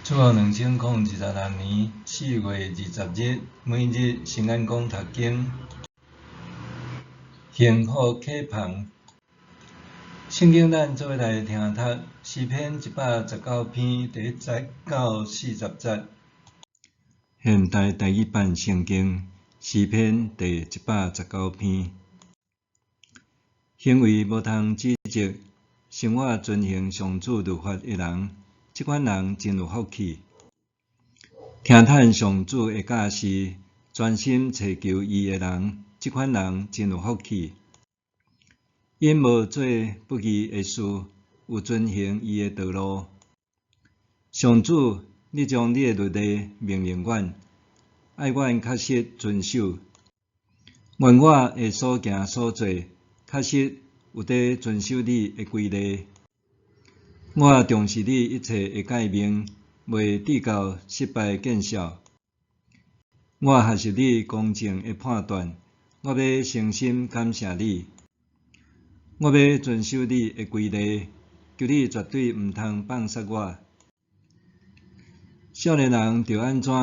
主後2026年4月20日，每日新眼光讀經，幸福啟帆。聖經咱做伙來聽讀詩篇119篇第一節到40節。現代台語版聖經詩篇第一百十九篇。行為無通指責，生活遵行上主律法的人，這款人真有福氣。聽趁上主的教示，專心揣求伊的人，這款人真有福氣。𪜶無做不義的事，有遵行伊的道路。上主，你將你的律例命令阮，愛阮確實遵守。願我的所行所做，確實有佇遵守你的規例。我重視你一切的誡命，袂致到失敗見笑。我學習你公正的判斷，我欲誠心感謝你。我欲遵守你的規例，求你絕對毋通放殺我。少年人著按怎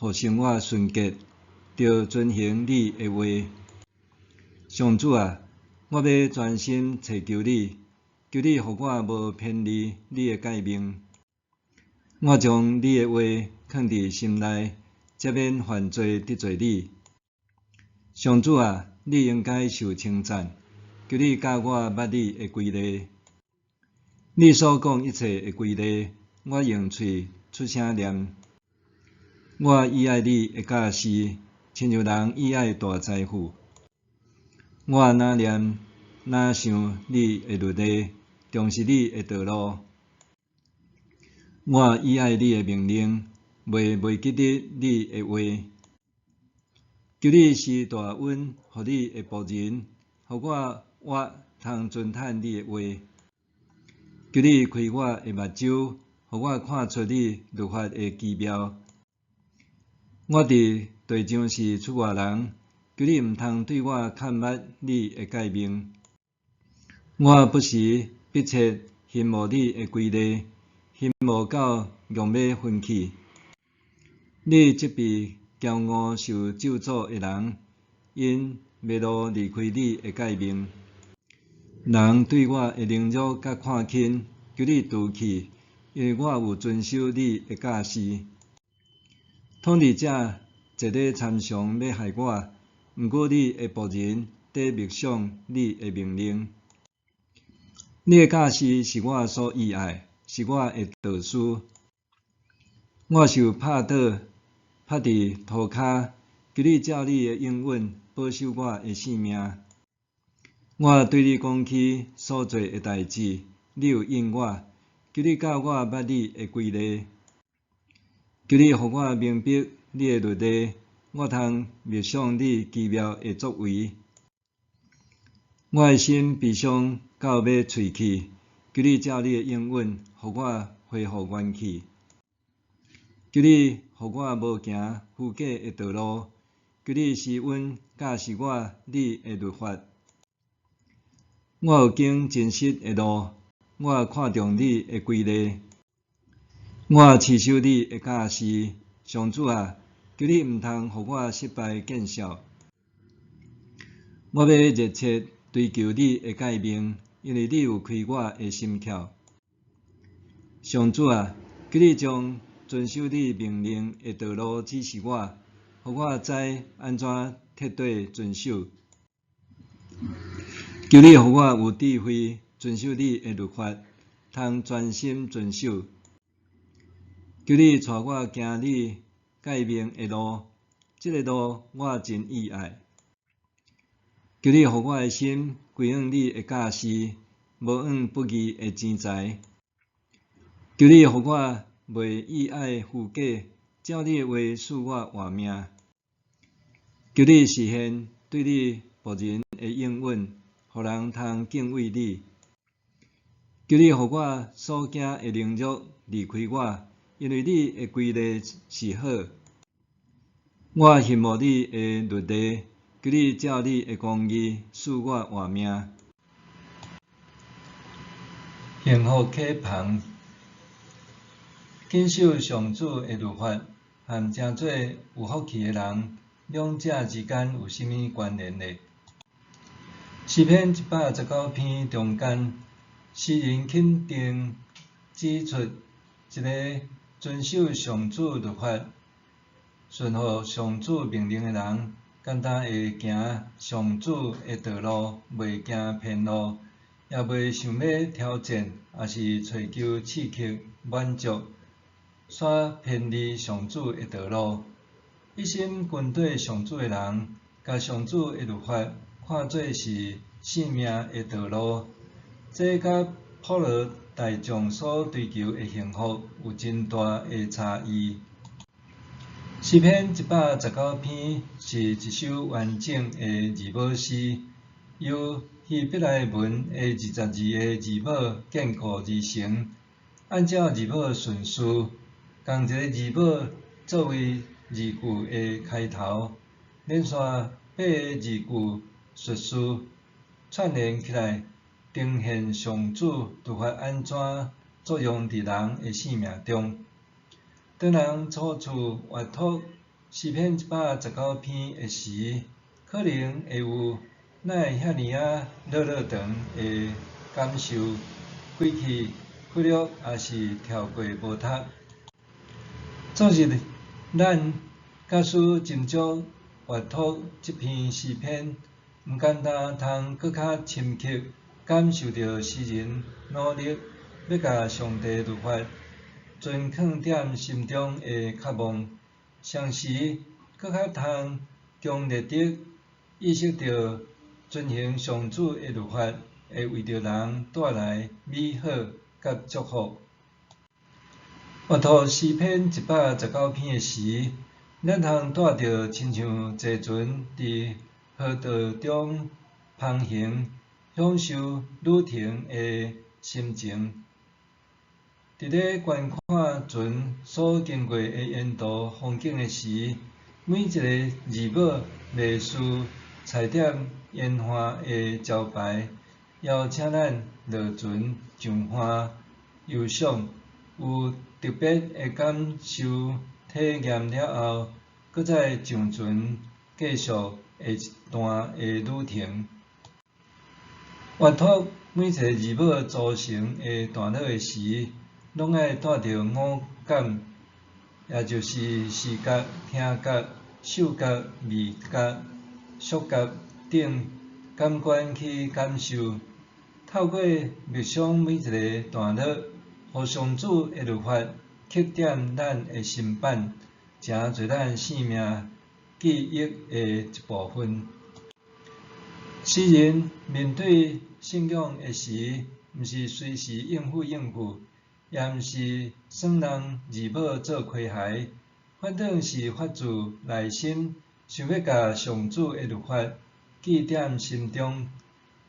予生活純潔？著遵行你的話。上主啊，我欲專心揣求你，求你予我無偏離你的誡命。我將你的話囥佇心內，才免犯罪得罪你。上主啊，你應該受稱讚，求你教我捌你的規例。你所講一切的規例，我用喙出聲念。我喜愛你的教示，親像人喜愛大財富。我若念若想你的律例，重視你的道路。我喜愛你的命令，袂袂記得你的話。求你施大恩予你的僕人，予我活通遵趁你的話。求你開我的目睭，予我看出你律法的奇妙。我佇地上是出外人，求你毋通對我崁捌你的誡命。我不時迫切欣慕你的規例，欣慕到戇欲昏去。你責備驕傲受咒詛的人，𪜶迷路離開你的誡命。人對我的凌辱佮看輕，求你除去，因為我有遵守你的教示。統治者坐咧參詳欲害我，毋過你的僕人佇默想你的命令。你的教示是我所喜愛，是我的導師。我受拍倒，拍佇塗跤，求你照你的應允保守我的性命。我對你講起所做的代誌，你有應我，求你教我捌你的規例。求你予我明白你的律例，我通默想你奇妙的作為。我的心悲傷到欲碎去，求你照你的應允，予我恢復元氣。求你予我無行虛假的道路，求你施恩教示我你的律法。我有經真實的路，我看重你的規例。我持守你的教示，上主啊，求你毋通予我失敗見笑。我欲熱切追求你的誡命，因為你有開我的心竅。上主啊，求你將遵守你命令的道路指示我，予我知按怎徹底遵守。求你予我有智慧，遵守你的律法，通專心遵守。求你帶我行你誡命的路，這个路我真喜愛。求你予我的心歸向你的教示，無向不義的錢財。求你予我袂喜愛虛假，照你的話賜我活命。求你實現對你僕人的應允，予人通敬畏你。求你予我所驚的凌辱離開我，因為你的規例是好。我欣慕你的律例，求你照你的公義賜我活命。幸福啟帆。謹守上主的律法和成做有福氣的人，兩者之間有啥物關聯呢？詩篇119篇中間，詩人肯定指出，一个遵守上主律法、順服上主命令的人，敢若會行上主的道路，袂行偏路，也袂想欲挑戰，抑是揣求刺激滿足，煞偏離上主的道路。一心跟綴上主的人，共上主的律法看做是性命的道路。這佮普羅大眾所追求的幸福有真大的差異。詩篇119篇是一首完整的字母詩，由希伯來文的22个字母建構而成。按照字母順序，仝一个字母作為字句的開頭，連續八个字句順序串連起來，呈現上主律法按怎作用佇人的生命中。當人初次閱讀詩篇一百十九篇的時，可能會有哪會遐爾仔落落長的感受，規氣忽略抑是跳過無讀。昨日咱假使斟酌閱讀這篇詩篇，毋敢當通閣較深刻感受著詩人努力欲共上帝律法存囥踮心中的渴望，同時閣較通強烈地意識著遵行上主的律法會為著人帶來美好佮祝福。閱讀詩篇一百十九篇的時，咱通帶著親像坐船佇河道中航行，享受旅程的心情。佇咧觀看船所經過的沿途風景的時，每一个字母袂輸彩點煙花的招牌，邀請咱落船上岸遊賞，有特別的感受體驗了後，閣再上船繼續下一段的旅程。閱讀每一个字母組成的段落的時，攏愛帶著五感，也就是視覺、聽覺、嗅覺、味覺、觸覺等感官去感受。透過默想每一个段落，予上主的律法刻踮咱的心版，成做咱生命記憶的一部分。詩人面對信仰的時，毋是隨時應付應付，也毋是耍弄字母做開懷，反轉是發自內心想欲共上主的律法記踮心中，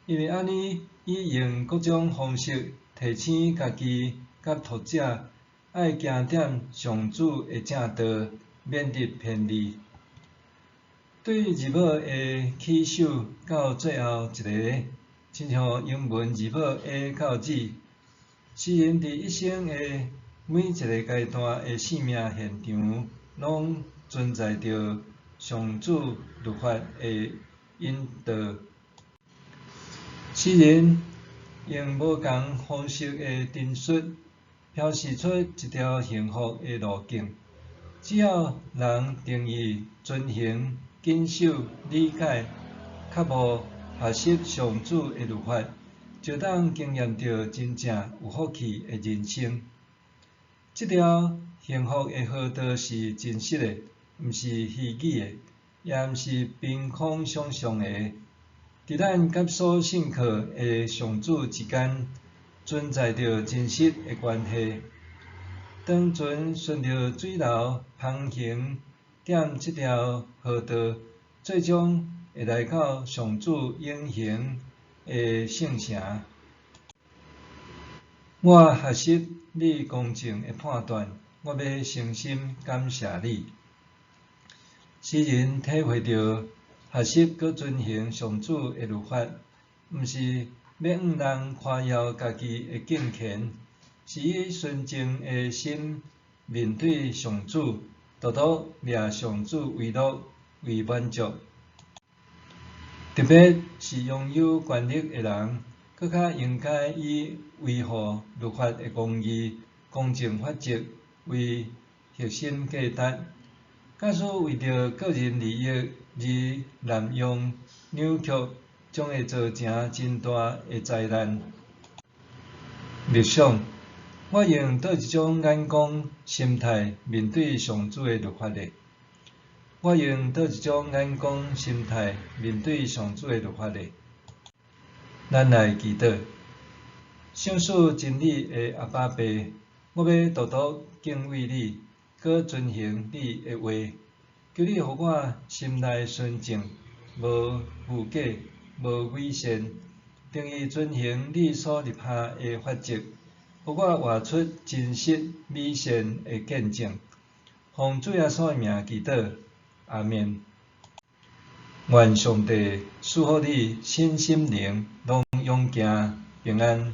因為按呢，伊用各種方式提醒家己佮讀者，愛行踮上主的正道，免得偏離。對字母的起首到最後一个，親像英文字母 A 到 Z，詩人佇一生的每一个階段的生命現場，攏存在著上主律法的引導。詩人用無仝方式的陳述，標示出一條幸福的路徑。只要人願意遵行、謹守、理解、渴慕學習上主的律法，就當經驗著真正有福氣的人生。這條幸福的河道是真實的，毋是虛擬的，也毋是憑空想像的。佇咱佮所信靠的上主之間，存在著真實的關係。當船順著水流航行踮這條河道，最終會來到上主永恆的聖城。我學習你公正的判斷，我欲誠心感謝你。詩人體會著學習閣遵行上主的律法，毋是欲向人誇耀家己的敬虔，是以純淨的心面對上主，獨獨掠上主為樂為滿足。特別是擁有權力的人，閣較應該以維護律法的公義、公正法則為核心價值。假使為著個人利益而濫用扭曲，將會造成真大的災難。默想，我用佗一種眼光、心態面對上主的律法呢？我用佗一種眼光、心態面對上主的律法呢？咱來祈禱，賞賜真理的阿爸父，我欲獨獨敬畏你，閣遵行你的話。求你予我心內純淨，無虛假，無偽善，並會遵行你所立下的法則，予我活出真實美善的見證。奉主耶穌的名祈禱，阿們。願上帝賜福你身心靈攏勇健平安。